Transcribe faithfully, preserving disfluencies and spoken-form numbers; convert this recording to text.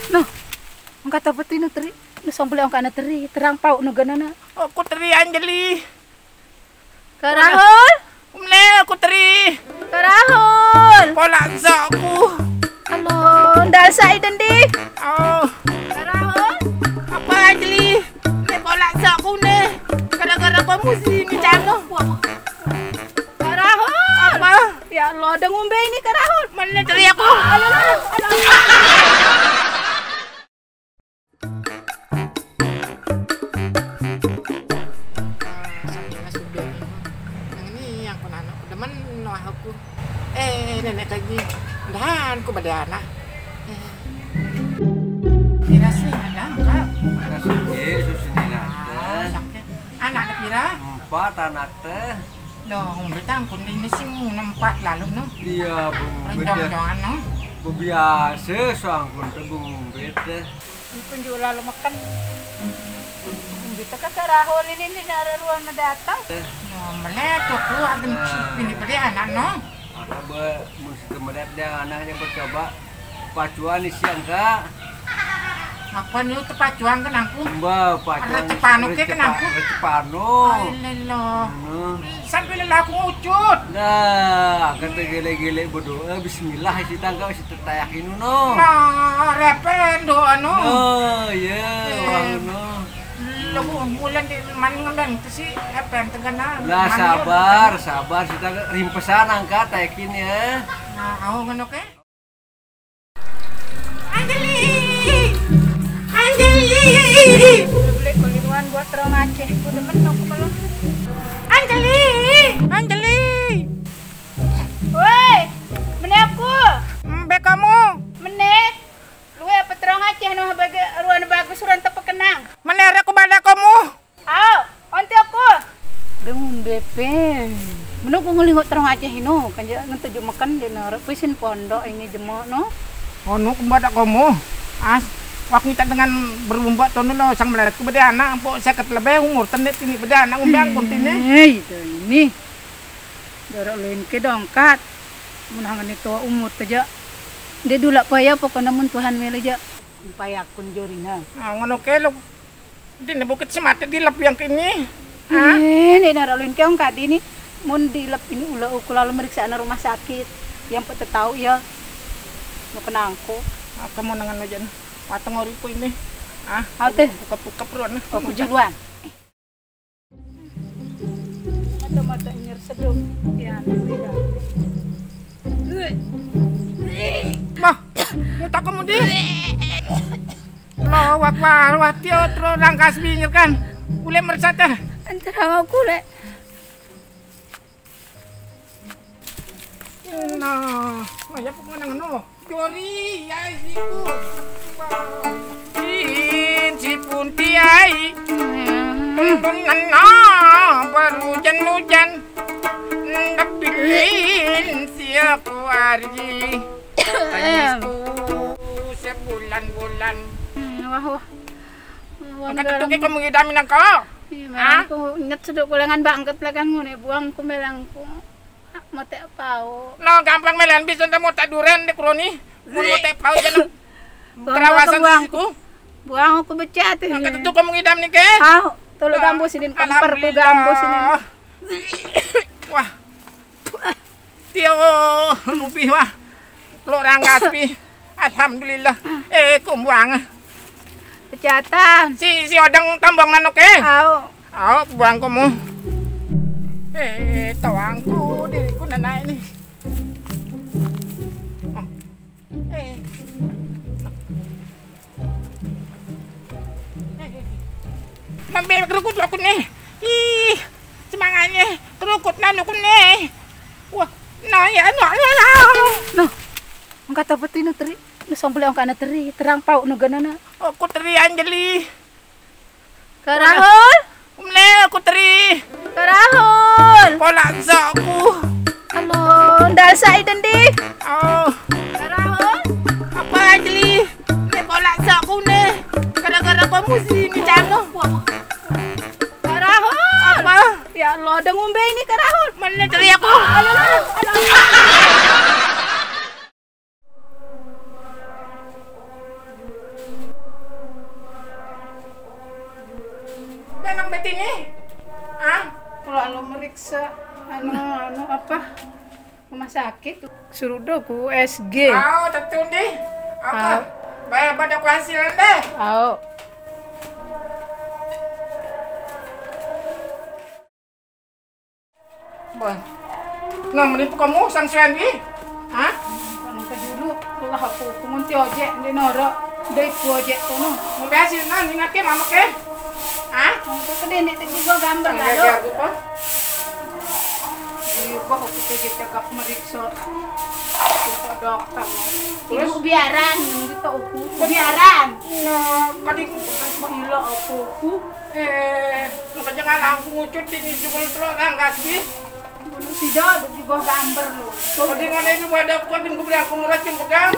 Noh, angkat apa tinu teri? Noh, sombel angkat teri, terang pau no ganana. Aku teri Anjali. Kak Rahul? Mene aku teri. Kak Rahul. Pola aku. Halo, ndal sai dendi. Oh. Kak Rahul? Apa Anjali? Ne pola aku ne. Gara-gara kamu sini cano. Kak Rahul. Apa? Ya Allah, ada ngombe ini Kak Rahul. Mana teri aku? Aduh, aduh, aduh. Saya sudah. Yang ini yang kunano. Demen no aku. Eh, nenek lagi. Dahan ku bade anak. Eh. Kira sih ada enggak? Ada sih, susu di sakit. Anak ada pira? Empat anak teh. Loh, ngombe tangkun dini sing nempat lalu no. Iya, Bu. Rencong-rencongan no. Bu biasa sangkun teh Bu ngombe teh. Kunjuk lalu makan. Ngombe teh kata Rahul ini nih nara ruang datang. Teh. No, meletok lu agen. Nah. Ini beli anak no. Anak be mesti kemelet dia anaknya bercoba. Pacuan isi angka. Apa nu tepacuan kenangku? Mbak, pacuan rezeki panu ke kenangku? Rezeki panu. Alelo. Sampai lelaku ngucut. Dah, kata gele-gele berdoa bismillah isi tangga isi tetayak inu no. Nah, repen doa no. Oh, iya, wah no. Lagu bulan di man ngendang tu si repen tegana. Lah sabar, sabar kita rimpesan angka tayakin ya. Nah, au ngono ke? Anjali! Anjali! Boleh kuliruan buat terong Aceh, ku demen aku kalau. Anjali! Anjali! Woi, mene aku. Mbe kamu? Mene. Lu apa terong Aceh no baga ruan bagus ruan tepekenang. Mene aku bada kamu. Au, onti aku. Deng bepe. Meno ku ngelingot terong Aceh ino, kan ja ngenteju meken je no, rek pisin pondok ini jemo no. Ono kembadak komo. As, wak ngitak dengan berumba tono lo sang melarat ku bade anak empok seket lebih umur tenet ini bade anak umbang kontine. Hei, itu ini. Dorok luin ke dongkat. Menangan itu umur teja. Dia dulak paya pokoknya mun Tuhan mele ja. Payakun jorina. Ah, ngono ke lo. Dini bukit semate dilep yang kini. Ah? Eh, ini nara ulun keong kadi ni. Mun dilep ini ula uku lalu meriksa ana rumah sakit. Yang pete tahu ya. Mau kenangku. Ah, kamu nangan aja nah. Wateng oriku ini. Ah, Au teh. Buka-buka peruan nah. Aku juluan. Mata-mata nyer sedung. Ya, beda. Mah, mutak kamu di. Allahu Akbar, wah tio tro rangkas binyer kan. Ule mersate. Antara aku lek. Nah, maya pun nang no. Jori ya siku. Din si pun tiai. Pun nana baru hujan-hujan. Dapilin si aku hari. Tangisku sebulan-bulan. Hmm, wah, wah. Wah, angkat garang. Tutuki kamu ngidamin angka. Iya, melang ku nyet seduk kulengan bangket lekan ngune buang ku melang ku. Motek pau. No, gampang melan bisa ndak motek duren dek roni. Mun motek pau jana. Buang, kerawasan buang, sisiku. Buang aku becat. Angkat tutuki kamu ngidam ni ke. Ah, tolong gambu sinin kemper ku gambu sinin. Alhamdulillah. Wah. Tio, lupi wah. Lo ranggas pi. Alhamdulillah. Eh, kumbuang. Pecatan. Si, si odang tambang nano ke? Au. Au, buang komo. Eh, tawangku, diriku nana ini. Oh. Eh. Mambe kerukut aku nih. Ih, semangatnya kerukut nanu ku nih. Wah, nah ya, nah, nah, nah. Noh, angkat apa tinu teri? Noh, sombel angkat teri, terang pau no ganana. Aku teri Anjali. Kak Rahul? Mene aku teri. Kak Rahul. Pola aku. Halo, ndal sai dendi. Oh. Kak Rahul? Apa Anjali? Ne pola aku ne. Gara-gara kamu sini cano. Kak Rahul. Apa? Ya Allah, ada ngombe ini Kak Rahul. Mana teri aku? Aduh, aduh, aduh. Se-, anu, anu apa? Rumah sakit. Suruh do ku U S G. Au, tetu deh. Apa? Au. Bayar pada ku hasil deh. Au. Bah. Nah, menipu kamu sang Suendi. Hah? Kamu ke dulu, lah aku, aku ngunti ojek, di noro, di ku ojek kono. Mau biasin, nah, ini ke mama ke? Hah? Aku ke dene tadi gua gambar lalu. Aku kok. Iya, bah, aku ke cekap meriksa. Aku ke dokter. Terus? Ibu biaran, gitu aku. Biaran. Nah, tadi aku gila aku. Eh, makanya kan aku ngucut ini juga terus angkat sih. Lu tidak, di bawah gambar lu. Tadi mana itu pada aku kan gue bilang aku murah cuma pegang.